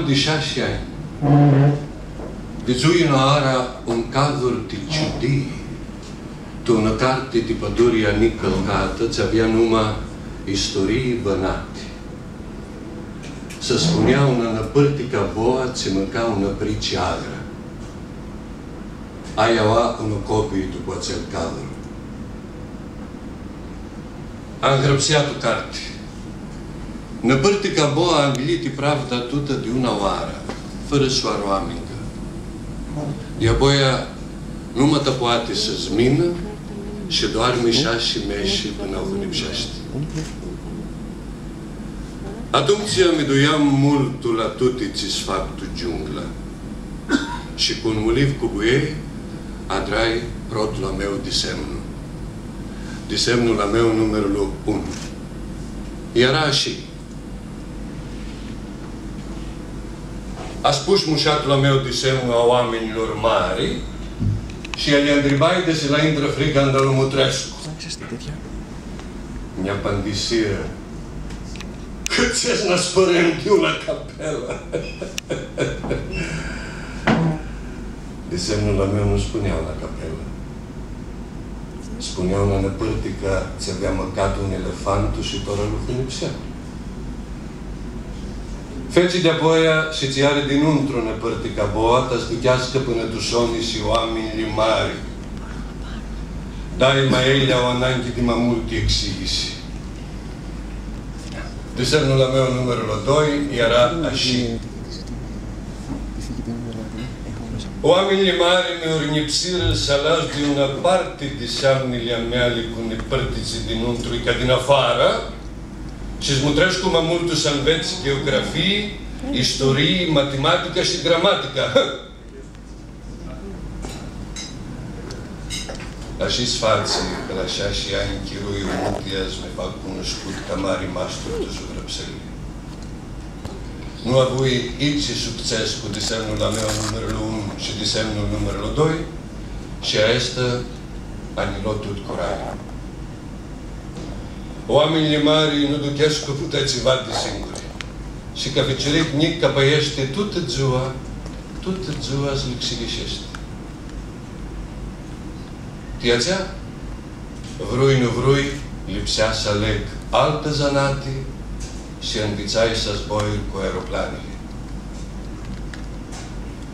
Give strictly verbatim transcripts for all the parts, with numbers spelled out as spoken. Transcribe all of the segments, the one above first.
Di shasi anj, vidzui unã oarã un cadru ti ciudii, tu unã carti di pãduria nicãlcatã, tsi avea numa Istorii Bãnati. S-spunea unã nãpãrticã boa tsi mãca unã prici agrã. Ai aua unã copii dupã atsel cadru. Angrãpsea tu carti. Nãpãrtica boa angliti pravda tutã di unã oarã, fãrã s-u aroamingã. Di apoia, numata poati s-minã shi doarmi shasi meshi pãnã u hãnipseashti. Atumtsea mi duiam multu la tuti tsi s-fac tu giungla. Shi cu un muliv cu buiei, adrai protlu a meu disemnu. Disemnul a meu numirlu unu. Eara ashi. Aspush mushatlu a meu disemnu a oaminjlor mari shi lji ntribai desi lã intrã frica anda lu mutrescu. Nj-apãndisirã: Cãtse s-nã spãrem di unã capelã? Disemnul a meu nu spunea unã capelã. Spunea unã nãpãrticã tsi avea mãcatã un elefantu shi tora lu hãnipsea. Fetsi di apoia shi tsi ari dinãuntru nãpãrtica boa, ta s-ducheascã pãnã tu soni shi oaminjlji mari. Daima elj au ananghi di ma multi exighisi. Disemnul a meu numirlu doi eara ashi. Oaminjlji mari mi urnjipsirã s-alas di unã parti disemnili a meali cu nãpãrtitsi dinãuntru ca dinafarã, shi s-mutrescu ma multu s-anvets gheografii, istorii, matematica shi gramatica. Ashi s-fatsi cã la shasi anj chirui u muti s-mi fac cunuscut ca mari mastru tu zugrãpseli. Nu avui itsi succes cu disemnul a meu numirlu unu shi disemnul numirlu doi, shi aestã anjilo tut curailu. Oaminjlji mari nu duchescu putã tsiva di singuri. Shi ca ficiuric njic, ca pãeshti, tutã dzua, tutã dzua s-lixirisheshti. Ti atsea, vrui nu vrui, lipsea s-aleg altã zanati shi anvitsai s-zbor cu aeroplanili.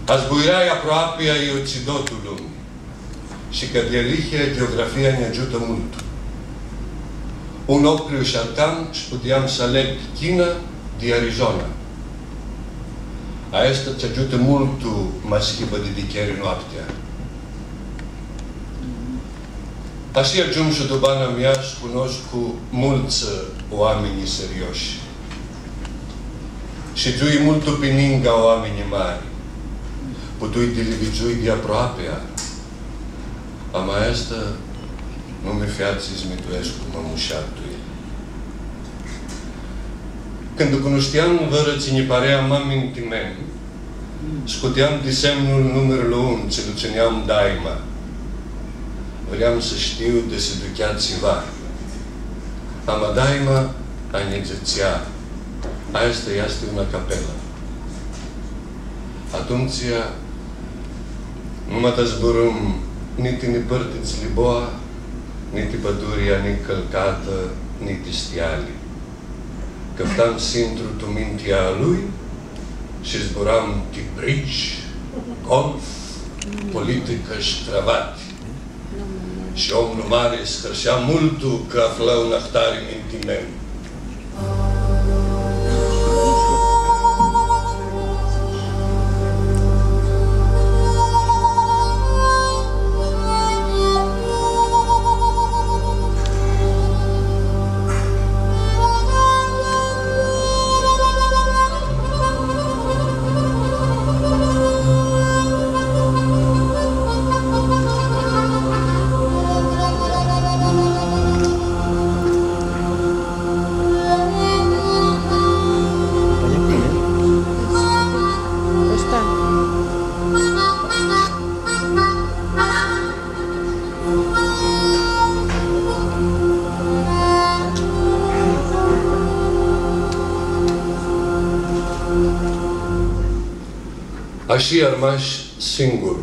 Azbuirai aproapea iutsido tu lumi. Shi ca di alihea, gheografia nj-agiutã multu. Un oclju sh-arcam shi puteam s-aleg China di Arizona. Aestã tsã agiutã multu, ma s-hibã di dicheri noaptea. Ashi agiumshu tu bana mea, s-cunoscu multsã oaminj serioshi. Shidzui multu pi ningã oaminj mari. Putui di li vidzui di aproapea. Ama aestã nu mi featsi s-minduescu ma mushat tu elj. Cãndu cunushteam vãrã tsi nji pãrea ma mintimen, scuteam disemnul numirlu un, tsi lu tsãneam daima. Vream s-shtiu desi duchea tsiva. Ama daima anj dzãtsea: Aestã easti unã capelã. Atumtsea, nu ma ta zburãm niti nipãrtitsli boa, niti pãduria nicãlcatã, niti steali. Cãftam s-intru tu mintea a lui shi zburam ti bridge, golf, politicã shi cravati. Shi omlu mari s-hãrsea multu cã aflã un ahtari mintimen. Ashi armash singur,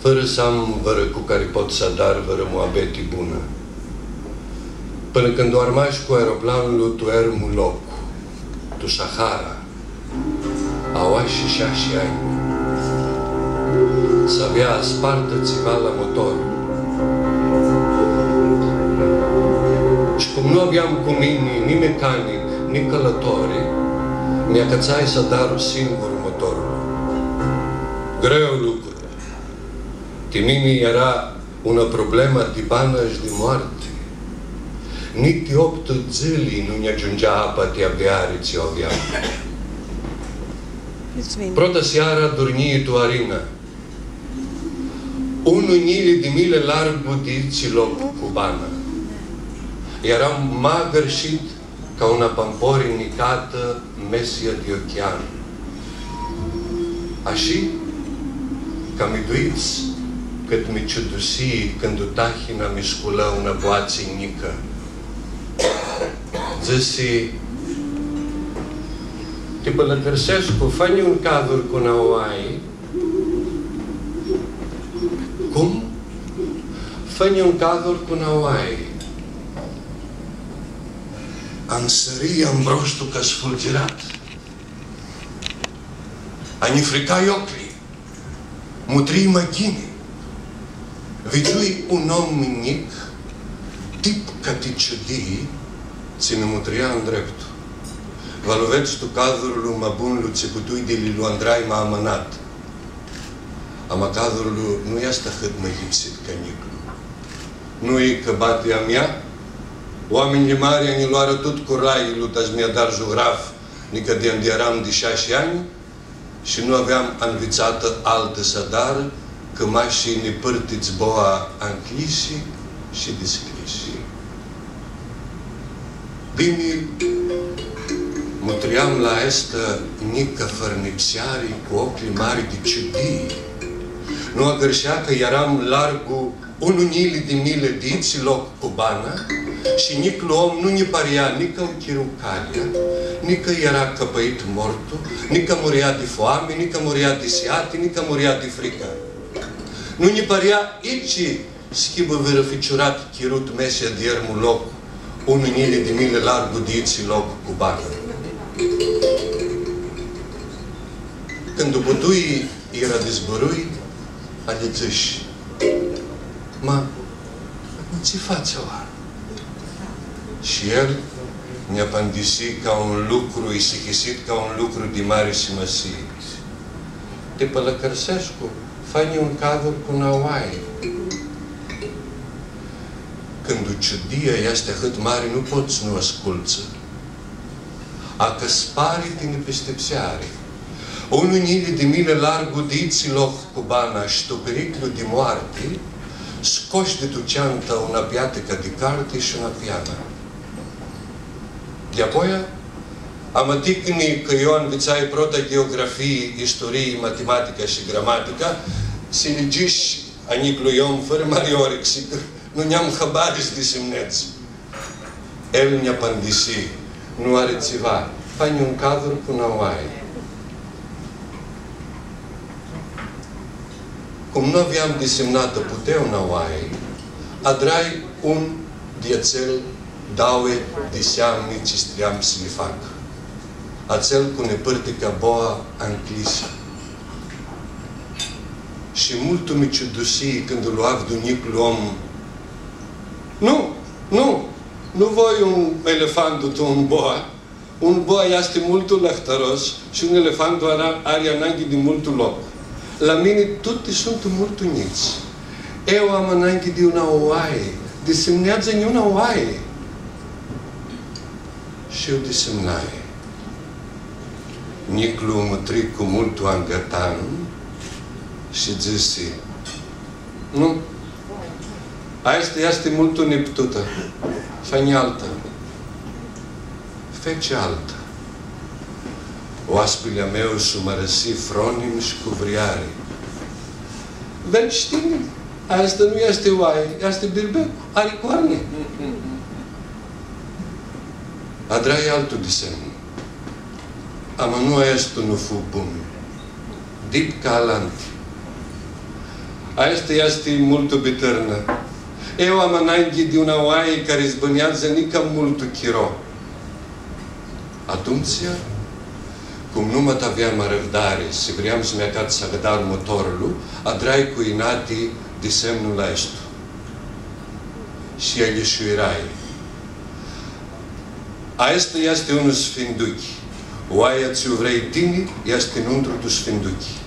fãrã s-am vãrã cu cari pot s-adar vãrã muabeti bunã. Pãnã cãndu armash cu aeroplanlu tu ermu loc, tu Sahara, aoa shi shasi anj. S-avea aspartã tsiva la motor. Shi cum nu aveam cu mini ni mecanic, ni cãlãtori, mi acãtsai s-adaru singur motorlu. Greu lucru. Ti mini eara unã problemã di banã shi di moarti. Niti optu dzãli nu nj-agiungea apa ti abeari tsi u aveam. Prota searã durnjii tu Arina. Unu njilji di mili largu di itsi loc cu banã. Earam ma agãrshit ca unã pampori nicatã mesia di ochean. Ashi, ca mi duits, cãt mi ciudusii cãndu tahina mi sculã unã boatsi njicã. Dzãsi: „Ti pãlãcãrsescu, fã-nji un cadur cu unã oai.” „Cum?” „Fã-nji un cadur cu unã oai.” Ansãrii ambrostu ca sfulgirat. Anjifricai oclji. Mutrii ma ghini. Vidzui un om njic, tip ca ti ciudii, tsi mi mutrea ndreptu. Va lu vedz tu cadurlu ma bunlu tsi putui di li lu andrai ma amãnat. Ama cadurlu nu easti ahãt ma lipsit ca njiclu. Nu-i cãbatea mea, oaminjlji mari nji loarã tut curailu ta s-mi adar zugraf, nica di anda earam di shasi anj, shi nu aveam anvitsatã altã s-adar, cã mash nipãrtits boa ancljisi shi discljisi. Bini, mutream la aestã njicã fãrnipseari cu oclji mari di ciudii. Nu agãrshea cã earam largu unu njilji di mili di itsi loc cu bana, shi njiclu om nu nji pãrea ni cã u chiru calea, ni cã eara cãpãit mortu, ni cã murea di foami, ni cã murea di siati, ni cã murea di fricã. Nu nji pãrea itsi s-hibã vãrã ficiurat chirut mesea di ermu loc, unu njilji di mili largu di itsi loc cu bana. Cãndu putui, ira di zburui, alji dzãsh: „Ma, tsi fats aoa?” Shi el nj-apãndisi ca un lucru isihisit, ca un lucru di mari simasii: „Ti pãlãcãrsescu, fã-nji un cadur cu unã oai.” Cãndu ciudia easti ahãt mari, nu pots s-nu ascultsã. Acãspari ti nipistipseari. Unu njilji di mili largu di itsi loc cu bana, sh-tu piriclu di moarti, scosh di tu ceantã unã piaticã di carti shi unã pianã. Di apoia, amãticni cã io anvitsai prota gheografii, isturii, matimatica shi gramatica, s-lji dzãsh a njiclui om fãrã mari orixi, cã nu nj-am hãbari s-disimnedz. El nj-apãndisi: „Nu ari tsiva, fã-nji un cadur cu unã oai.” Cum nu aveam disimnatã putea unã oai, adrai un di atsel dauã diseamni tsi s-tream s-li fac, atsel cu nipãrtica boa ancljisã. Shi multu mi ciudusii cãndu lu avdu njiclu om: „Nu, nu, nu voi un elefantu tu un boa. Un boa easti multu lãhtãros shi un elefantu ari, ari ananghi di multu loc. La mini tuti suntu multu njits. Eu am ananghi di unã oai. Disimneadzã-nji unã oai.” Shi eu disimnai. Njiclu u mutri cu multu angãtan shi dzãsi: „Nu. Aestã easti multu niptutã. Fã-nji altã.” Feci altã. Oaspili a meu s-umãrãsi fronim shi cu vreari: „Vedz shi tini, aestã nu easti oai, easti birbecu, ari coarni.” Adrai altu disemnu. Ama nu aestu nu fu bun. Rip ca alanti. Aestã easti multu bitãrnã. Eu am ananghi di unã oai cari s-bãneadzã nica multu chiro. Atumtsea, cum nu ma t-aveam arãvdari shi vream s-mi acats s-agãdar motorlu, adrai cu inati disemnul aestu. Shi alj shuirai. Aestã easti unã sfinduchi. Oaia tsi u vrei tini easti nuntru tu sfinduchi.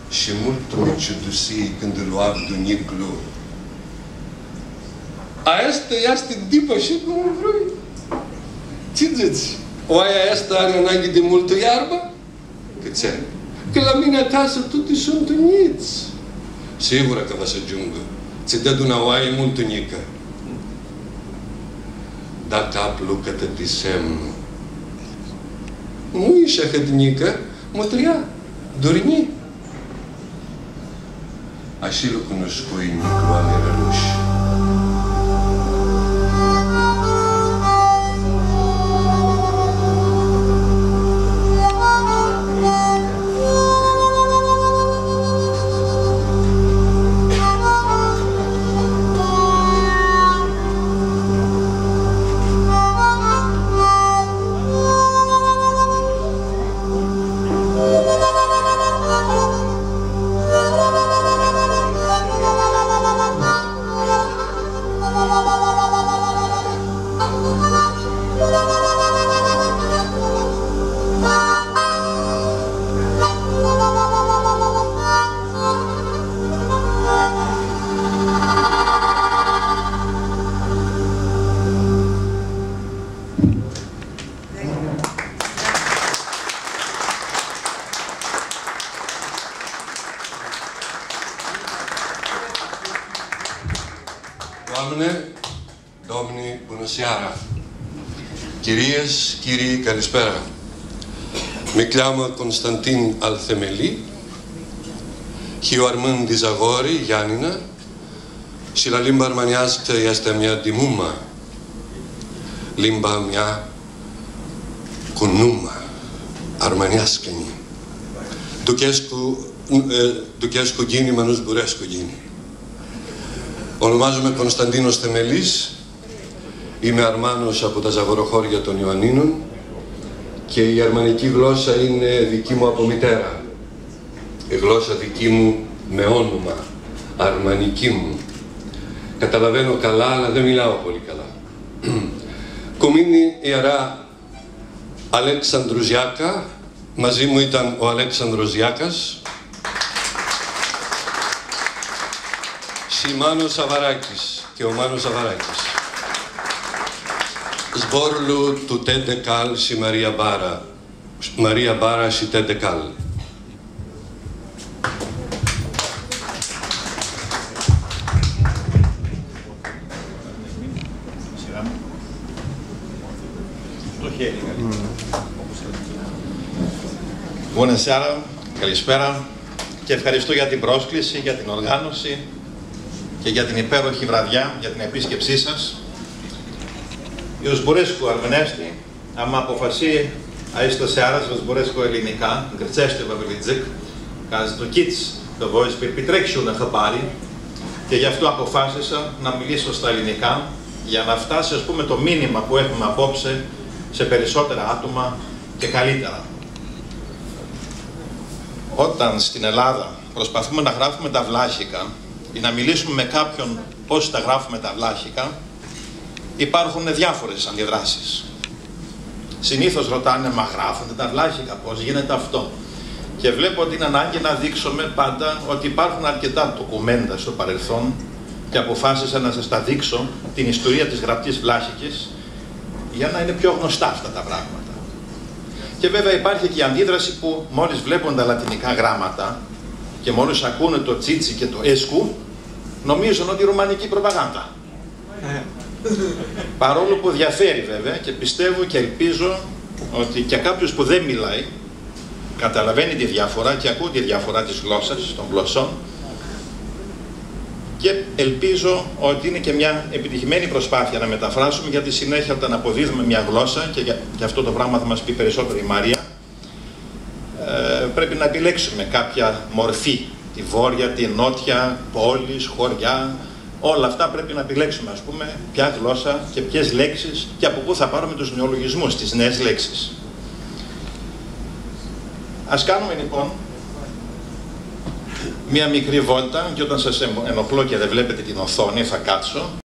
Shi multu mi ciudusii cãndu lu avdu njiclu. Aestã easti dip ashi cum u vrui. Tsi dzãts? Oaia aestã ari ananghi di multã iarbã? Cãtse? Cã la mini acasã tuti suntu njits. Sigura cã va s-agiungã. Tsi dedu unã oai multu njicã. Da caplu cãtã disemnu. Nu-i shi ahãt njicã, mutrea, durmi. Ashi lu cunuscui njiclu a Mirãlush. Oaminj, domni, bunã seara! Chirias, chiriji, calispera! Mi cljamã Constantin al Themeli, hiu armãn di Zagori, Ianina, shi la limba armãneascã easti a mea di muma, limba mea cu numã, armãneascã nji. Duchescu, e, duchescu ghini, ma nu zburescu ghini. Ονομάζομαι Κωνσταντίνος Θεμελής, είμαι Αρμάνος από τα Ζαγοροχώρια των Ιωαννίνων και η αρμανική γλώσσα είναι δική μου από μητέρα. Η γλώσσα δική μου με όνομα, αρμανική μου. Καταλαβαίνω καλά, αλλά δεν μιλάω πολύ καλά. Cu mini eara Alexandru Ziaca, ma zi mu itan u Alexandru Ziacas, shi Manu Savarakis, ke u Manu Savarakis. Zborlu tu Tede Cal shi Maria Bara, Maria Bara shi Tede Cal. Bunã seara, calispera, και ευχαριστώ για την πρόσκληση, για την οργάνωση και για την υπέροχη βραδιά, για την επίσκεψή σας. Eu zburãscu armãneashti, am apofasii aestã searã s-zburãscu elinichea, gãrtseashti va vã li dzãc, ca s-duchits cã voi s-pirpitrecsh unã hãbari, και γι' αυτό αποφάσισα να μιλήσω στα ελληνικά, για να φτάσει, ας πούμε, το μήνυμα που έχουμε απόψε σε περισσότερα άτομα και καλύτερα. Όταν στην Ελλάδα Προσπαθούμε να γράφουμε τα βλάχικα ή να μιλήσουμε με κάποιον πώς τα γράφουμε τα βλάχικα, υπάρχουν διάφορες αντιδράσεις. Συνήθως ρωτάνε: «Μα γράφονται τα βλάχικα, πώς γίνεται αυτό;» Και βλέπω ότι είναι ανάγκη να δείξουμε πάντα ότι υπάρχουν αρκετά ντοκουμέντα στο παρελθόν και αποφάσισα να σας τα δείξω, την ιστορία της γραπτής βλάχικης, για να είναι πιο γνωστά αυτά τα πράγματα. Και βέβαια υπάρχει και η αντίδραση που μόλις βλέπουν τα λατινικά γράμματα και μόλις ακούνε το τσίτσι και το έσκου, νομίζουν ότι ρουμανική προπαγάνδα. Ε. Παρόλο που διαφέρει βέβαια, και πιστεύω και ελπίζω ότι και κάποιος που δεν μιλάει, καταλαβαίνει τη διαφορά και ακούει τη διαφορά της γλώσσας, των γλωσσών, και ελπίζω ότι είναι και μια επιτυχημένη προσπάθεια να μεταφράσουμε, γιατί συνέχεια όταν αποδίδουμε μια γλώσσα, και για, για αυτό το πράγμα θα μας πει περισσότερο η Μαρία, ε, επιλέξουμε κάποια μορφή, τη βόρεια, τη νότια, πόλεις, χωριά, όλα αυτά πρέπει να επιλέξουμε, ας πούμε, ποια γλώσσα και ποιες λέξεις και από πού θα πάρουμε τους νεολογισμούς, τις νέες λέξεις. Ας κάνουμε, λοιπόν, μία μικρή βόλτα και όταν σας εμ-, ενοχλώ και δεν βλέπετε την οθόνη, θα κάτσω.